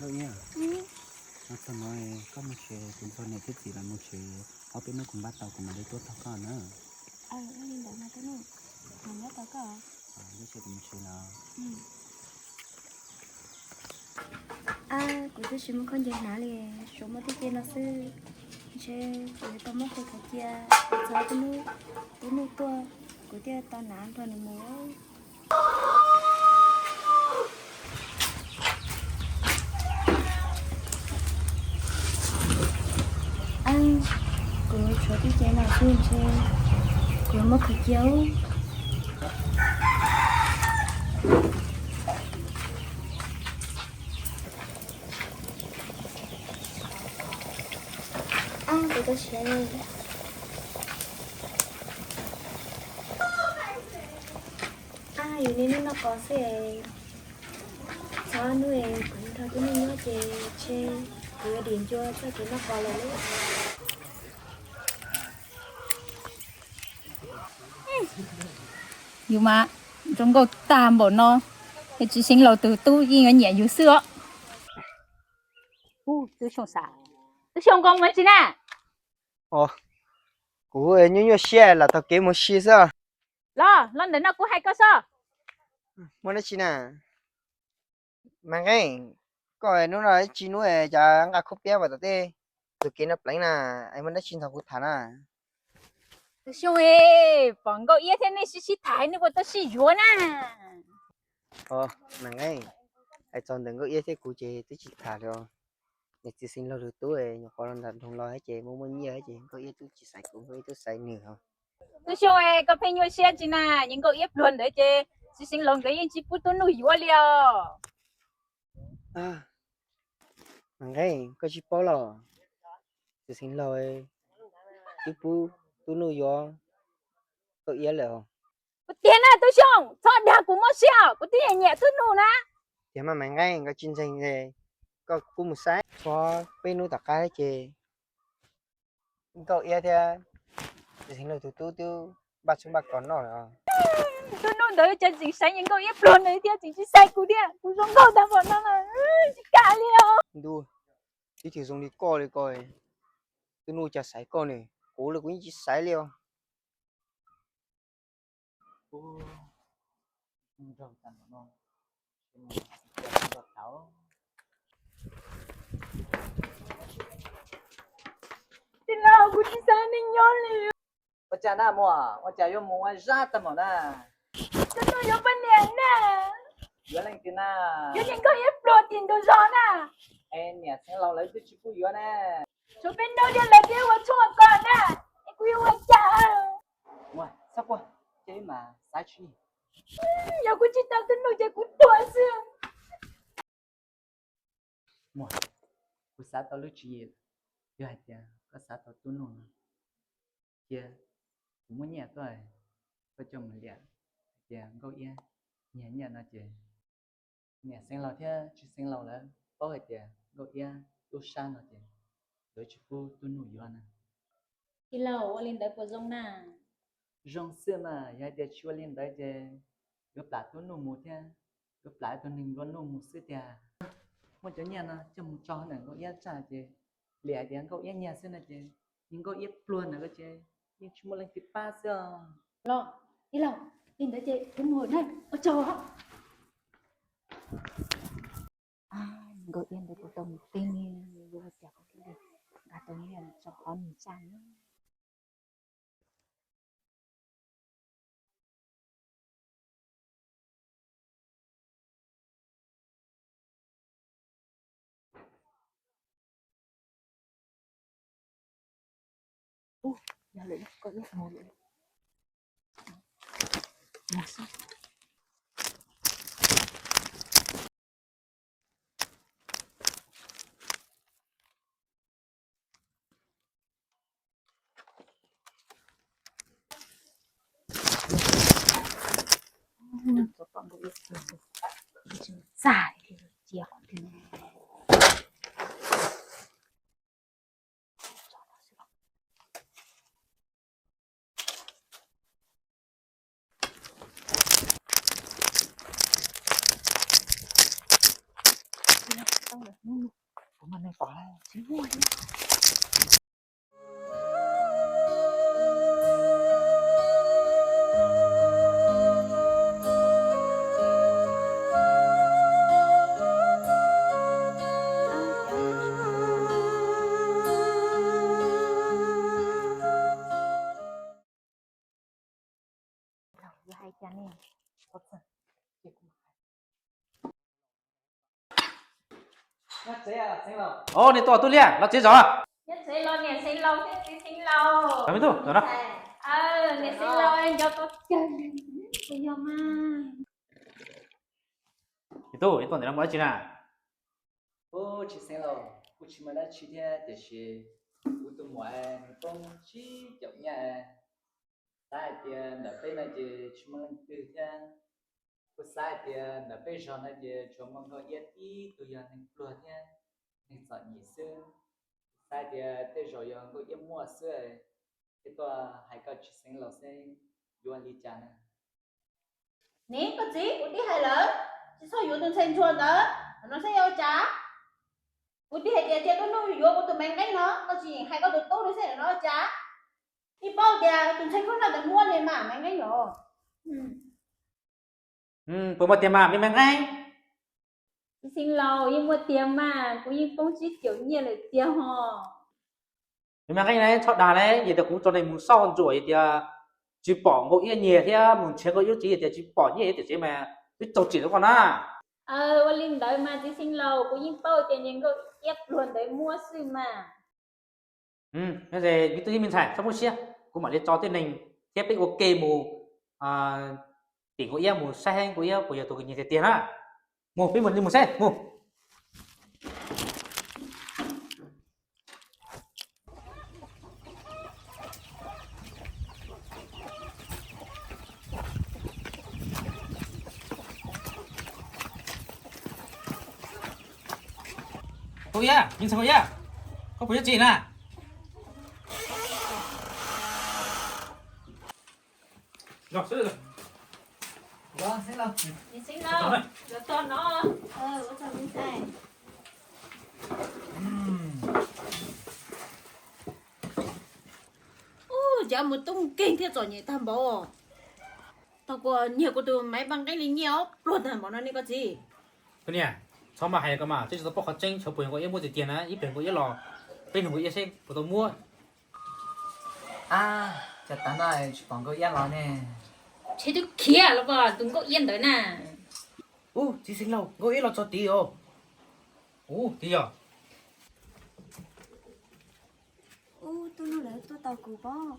Nkauj Iab, no tag no koj mus tsev, kuv nrog niam thiab txiv lawv mus tsev, ob peb hnub kuv npaj tau kuv mam li tuaj tos koj na. Ua li ntawd mas Tub Nuj, kuv nyob tos koj. Lub tsev kuv mus tsev no. Ab, kuv twb tsis muaj khaub ncaws hnav li, tsuas muaj tib ce no xwb. Ntshe kuv yuav tau muab qhia kom cia, txog tib hnub Tub Nuj tuaj, kuv thiaj tau hnav nrog nws mus. Ab, kuv tshuav tib ce no xwb ntshe kuv muab qhia cia. Ab, kuv tau siav li. Ab, yus niaj hnub noj qos xwb es, txog hnub es kuv nrog Tub Nuj nyob ces ntshe kuv yuav dim ncua txoj kev noj qos lawm lauj. Yus mas zoo nkauj tag npaum no, es tsis xeev laus tus tub yeej yuav nyiam yus xwb os. Tub Xyooj xav, Tub Xyooj koj mus tsi na? Kuv nyuaj nyuaj siab lam taug kev mus si xwb. Los, los ntawm no kuv hais koj sob. Muaj dab tsi na? Mas Nqeeb, koj hnub no ib tsis hnub es cas nqa khaub piab puag tom tej, tus kev no pleev na, es muaj dab tsi nrog kuv tham na? Tus Xyooj, pom Nkauj Iab thiab nej sib sib tham nej puas tau sib yuav na? Mas Nqeeb, hais txog ntawm Nkauj Iab thiab kuv ces twb tsis tham li os. Niam txiv xeev laus lwm tub nyuam qhuav los nram nroog los thiab ces muaj muaj nyiaj thiab ces Nkauj Iab twb tsis xaiv kuv, Nkauj Iab twb xaiv nws os. Tub Xyooj, koj pheej nyuaj siab tsi na, yog Nkauj Iab pluag ntawd ces txiv xeev laus nkawd yeej tsis pub Tub Nuj yuav li os. Mas Nqeeb, koj tsis paub los, txiv xeev laus twb pub Tub Nuj yuav Nkauj Iab lawm os. Kuv tiag na Tub Xyooj, txhob dag kuv mob siab os, kuv twb nyiam nyiam Tub Nuj na. Tiag mas Mas Nqeeb, koj tsis ntseeg, koj kuj mus saib, tshuav peb hnub tom qab ces Nkauj Iab thiab txiv xeev laus tus tub twb npaj tshoob npaj kos noj lawm. Tub Nuj ntawd cas tseem saib Nkauj Iab pluag ntawd thiab tseem tsis xaiv kuv thiab, kuv zoo nkauj tag npaum no mas tsis kam li os. Ntuj, ib tug zoo li koj li ko, Tub Nuj cas xaiv koj ne, kuv los kuv yeej tsis xaiv li os. Tij laug, kuv tsis xav nyob li. Ua cas na muam, ua cas yuav mus ua zaj tag npaum na? Koj tuaj yuav poj niam na. Yuav leej twg na? Yuav niag Nkauj Iab pluag tim ntug zos na. Es niam xeev laus lawv twb tsis pub yuav na. Tshuav peb nraug thiab lawv thiaj ua tshoob ua kos na, es kuv yuav ua cas? Muam, txhob quaj, cia wb mam xav tswv yim. Yog kuv tsis tau Tub Nuj ces kuv tuag xwb. Muam, kuv xav tau lub tswv yim, yog hais tias koj xav tau Tub Nuj no, cia kuv muab nyiaj tuaj, koj coj mus liam, hais tias Nkauj Iab nyiag nyiaj no ces niam xeev laus thiab txiv xeev laus lawv paub hais tias Nkauj Iab tub sab no ces lawv tsis pub Tub Nuj yuav na. Tij laug, ua li ntawd puas zoo na? Zoo xwb mas, yog hais tias tsis ua li ntawd ces yuav plam Tub Nuj mus thiab, yuav plam tus neeg nplua nuj mus xwb tiag. Muab cov nyiaj no coj mus tso ntawm Nkauj Iab txaj ces liam hais tias Nkauj Iab nyiag xwb no ces, yog Nkauj Iab pluag ntawm ko ces yeej tsis muaj leej twg pab xwb os. Los, tij laug, li ntawd ces kuv mus na, ua tsaug. Nkauj Iab ntawd kuv tau mus teb ne, yuav ua cas kuv thiaj li nqa tau nyiaj tso hov nws txaj na. Os, nej tuaj tub liaj los tsev zos. Niam Xeev Laus, niam Xeev Laus, tub, nej tuaj ntawm no muaj dab tsi na? Tsis, Xeev Laus, kuv tsis muaj dab tsi thiab, tiam sis kuv tus muam nws poob tsib caum nyaj, xav hais tias ntawm peb no ces tsis muaj leej twg thiab. Kuv xav hais tias ntawm peb zos no ces tsuas muaj Nkauj Iab tib tug yog neeg pluag thiab neeg txom nyem xwb. Xav hais tias tej zaum yog Nkauj Iab muaj xwb, thiaj tuaj hais koj tsis Xeev Laus seb yuav li cas na. Niam, koj txiv, kuv twb hais lawm, tsis txhob yuav tus ntxhais ntsuag ntawd, no seb yuav ua cas. Kuv twb hais tias cia tuaj nug yuav kuv tus Maiv Nqeeb no, koj tsis hais koj tus tub no seb no ua cas. Yeej paub tias tus ntxhais khaub noj ntawd muab li mas Maiv Nqeeb los. Puas muaj tiag mas me Maiv Nqeeb? Txiv Xeev Laus, yeej muaj tiag mas, kuv yeej poob tsib caum nyiaj lawm tiag ho. Me Maiv Nqeeb, txhob dag li, yog tias kuv tso neeg mus xauj ntsuam yog tias tsis pom Nkauj Iab nyiag thiab mus nrhiav Nkauj Iab tsev, yog tias tsis pom nyiaj tiam tsev mas twb raug tsim rau koj na. Ua li ntawd mas txiv Xeev Laus, kuv yeej paub tias niag Nkauj Iab pluag ntawd muab xwb mas. Yog li me tub thiab me ntxhais txhob muab siab, kuv mam li tso tej neeg thiab peb ua ke mus tim Nkauj Iab mus saib Nkauj Iab puas yog tus nyiag tiag tiag na. Mus, peb mus li mus saib mus. Nkauj Iab, me ntxhais Nkauj Iab, koj puas yuav txiv na? Ua cas mus tub nkeeg thiab txom nyem tag npaum. Tau kuv nyiag kuv tus Maiv Nqeeb li nyiaj ob pluag tag npaum no ne koj txiv. Koj niam, txhob mas hais koj mas, twb tsis tau paub qhov tseeb, xyov puas yog Nkauj Iab muab tiag tiag na, ib pliag Nkauj Iab los peb nug Nkauj Iab seb puas tau muab. Cas tav no tsis pom Nkauj Iab los ne? Ntshe twb khiav los pom tus Nkauj Iab ntawd na. Ub, txiv Xeev Laus, Nkauj Iab los txog tid os. Ub, tid yog. Ub, tub nug lawv tuaj tau kuv pob.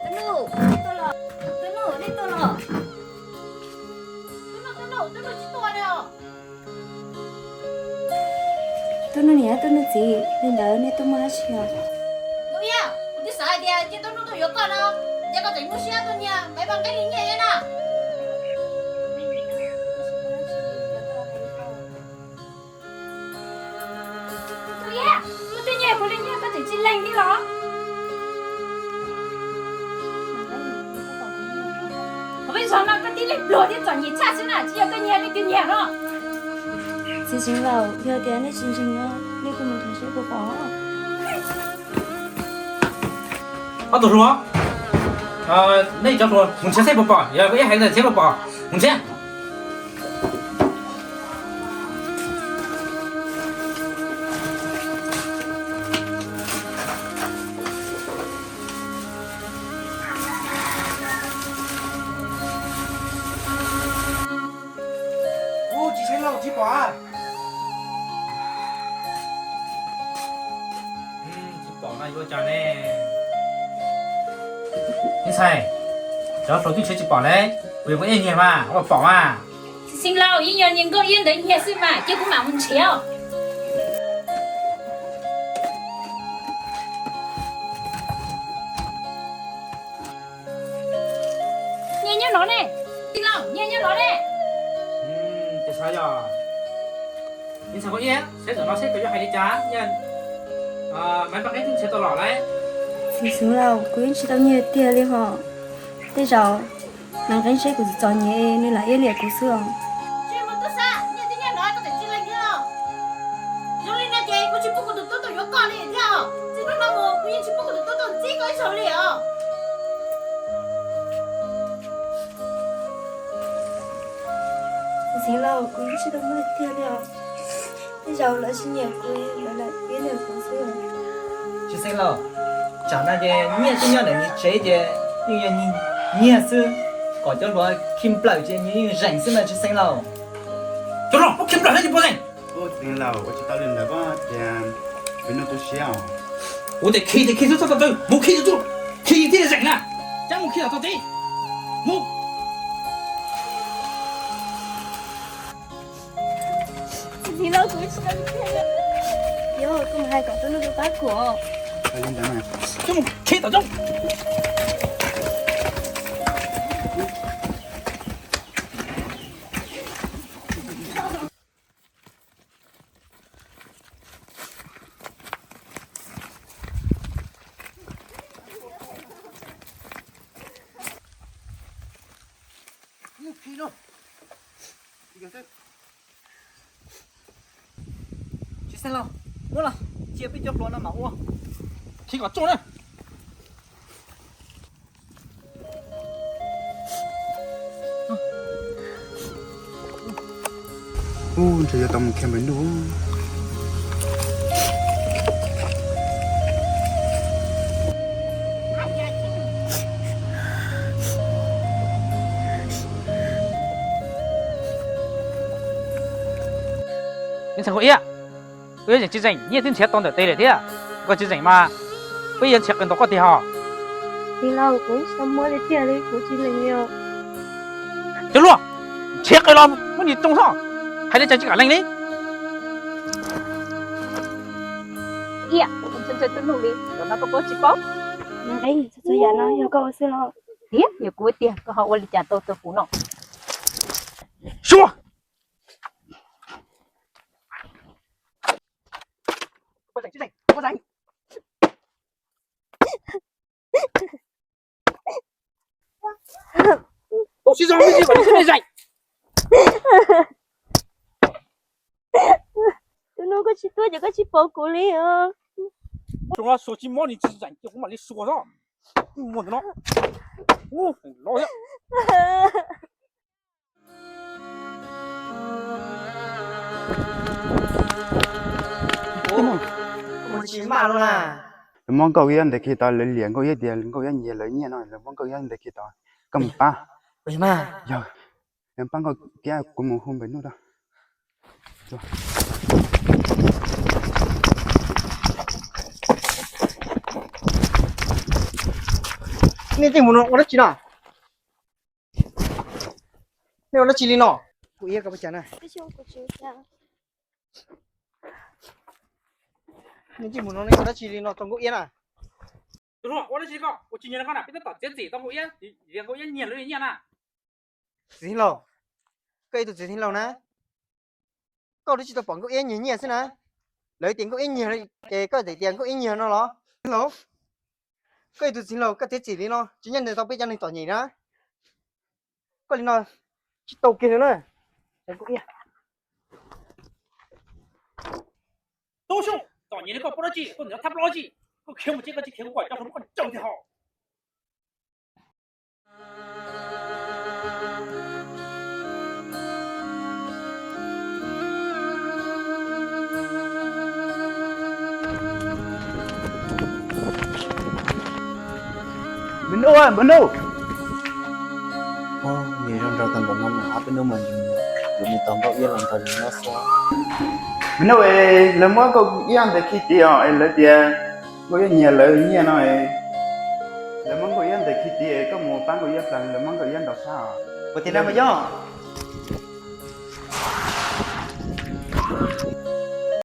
Tub nug, nej tuaj los? Tub nug, nej tuaj los? Tub nug, tub nug, tub nug tsis tuaj li os. Tub nug niam, tub nug txiv, li ntawd nej tuaj muaj dab tsi os? Nkauj Iab, kuv twb xav hais tias cia tub nug tuaj yuav koj no, ces koj tseem muab siab tuaj nyiag Maiv Nqeeb li nyiaj thiab na. Nkauj Iab, koj twb nyiag kuv li nyiaj koj tseem tsis lees li los? Qhov peb zog no koj tib leeg pluag thiab txom nyem tshaj xwb na, tsis yog koj nyiag leej twg nyiag no. Txiv Xeev Laus, yog tias nej tsis ntseeg no, nej kuj mus nrhiav seb puas pom. Ob tug hluas, nej cov hluas mus nrhiav seb puas pom, yog Nkauj Iab hais tias nrhiav puas pom, mus nrhiav. Ub, tsis Xeev Laus, tsis pom. Tsis pom no yuav cas ne? Me ntxhais, cov hluas twb nrhiav tsis pom li, kuv yuav Nkauj Iab nyiag mas, ua pom mas. Txiv Xeev Laus, yeej yog niag Nkauj Iab ntawd nyiag xwb mas, cia kuv mam mus nrhiav. Nyiag nyob no ne. Txiv Laus, nyiag nyob no ne. Ces xav yog, ib ntxhais Nkauj Iab, saib zaum no seb koj yuav hais li cas, Maiv Nqeeb twb nrhiav tau los lawm. Txiv Xeev Laus, kuv yeej tsis tau nyiag tiag li hos. Tej zaum Maiv Nqeeb seb kuv txom nyem nws lam iab liam kuv xwb os. Tsis mus tub xab, nyiag twb nyiag no koj tseem tsis lees thiab los? Zoo li no ces kuv tsis pub Txiv laus, kuv tsis tau muaj tiag li os. Tej zaum lawv tsis nyiam kuv, lawv lam ib nws kuv xwb. Tsis xeeb lauj, tsam no ces nyiaj twb nyob ntawm nws tsev ces yeej yog nyiag xwb, kom cov hluas khi nplawm ces nws yeej zeem xwb mas tsis xeeb lauj. Cov hluas, muab khi nplawm thiab nws puas zeem? Txiv laus, ua tsis tau li ntawd, koj tias peb noj tu siab os. Kuv tias khi ces khi xwb, txhob txawv, mus khi txog txuj, khi thiaj li zeem na. Cab mus khi los txog tsev, mus. Txiv laus, kuv tsis tau li tiag. Yog koj mus hais kom tus nus pab kuv. Cab mus khi tom txuj. Tsis xeeb lauj, muab los cia peb cov hluas no mam ua. Khi kom txuj na. Ub, ntshe yuav tau mus khi nplawm ntuj. Neb txhais Nkauj Iab, koj yuav zeem tsis zeem, nyiaj twb nrhiav tau ntawm tes lawm thiab, koj tsis zeem mas peb yuav nrhiav qws ntaus koj tiag hos. Txiv laus, kuv tsis tau muab li tiag li, kuv tsis lees li os. Cov hluas, nrhiav qws los muab nws tsoo xwb, hais li cas tsis kam lees li. Iab, koj ntshai ntshai tub nug li, zaum no koj paub tsis paub? Nqe txhua txhua yam no yog koj ua xwb los? Tiag, yog kuv ua tiag koj ho ua li cas tau rau kuv no? Suav! Tau sib zog me ntsis kom nws txhob me zeem. Tus nus, koj tsis tuaj ces koj tsis pom kuv li os. Tus no suav tsis mob nws tsis zeem ces kuv mam li suav xwb. Muag ntawm no. Ub, los thiab. Lawv muab Nkauj Iab ntes khi tau, lawv liam Nkauj Iab tias Nkauj Iab nyiag lawv nyiaj no, lawv muab Nkauj Iab ntes khi tau. Koj mus pab. Yog, pab Nkauj Iab, kuv mus hu nplawm ntuj tau. Nej tej mus no ua dab tsi no? Nej ua dab tsi li no? Nkauj Iab, koj puas cas na? Nej tej mus no nej ua dab tsi li no rau Nkauj Iab na? Tus hluas, ua dab tsi koj ua tsis nyiag koj na, peb tab tom txiav txim tau Nkauj Iab, Nkauj Iab nyiag lawv nyiaj na. Txiv Hlob, koj ib tug txiv Hlob na, koj twb tsis tau pom Nkauj Iab nyiag nyiaj xwb na. Lawv tias Nkauj Iab nyiag es koj tseem tias Nkauj Iab nyiag no los? Txiv Hlob, koj ib tug txiv Hlob koj txiav txim li no tsis nyab nws tau peb cov neeg txom nyem na. Koj li no tsis tau kiag li na. Tub Xyooj, txom nyem li koj paub dab tsi, koj ntxim thab plaub tsi, koj khiav mus tsev koj tsis khiav kuv kom cov hluas muab koj tsaws tiag hos. Npawg Nuj, Npawg Nuj. Nws zoo nraug tag npaum no mas ob peb hnub mas yuav mus tos Nkauj Iab los nrog nws nyob xwb. Npawg Nuj, lawv muab Nkauj Iab ntes khi tid os, es lawv tias Nkauj Iab nyiag lawv nyiaj no es. Lawv muab Nkauj Iab ntes khi tid es koj mus pab Nkauj Iab plaws, lawv muab Nkauj Iab ntaus sab os. Puas tiag na Npawg Yob?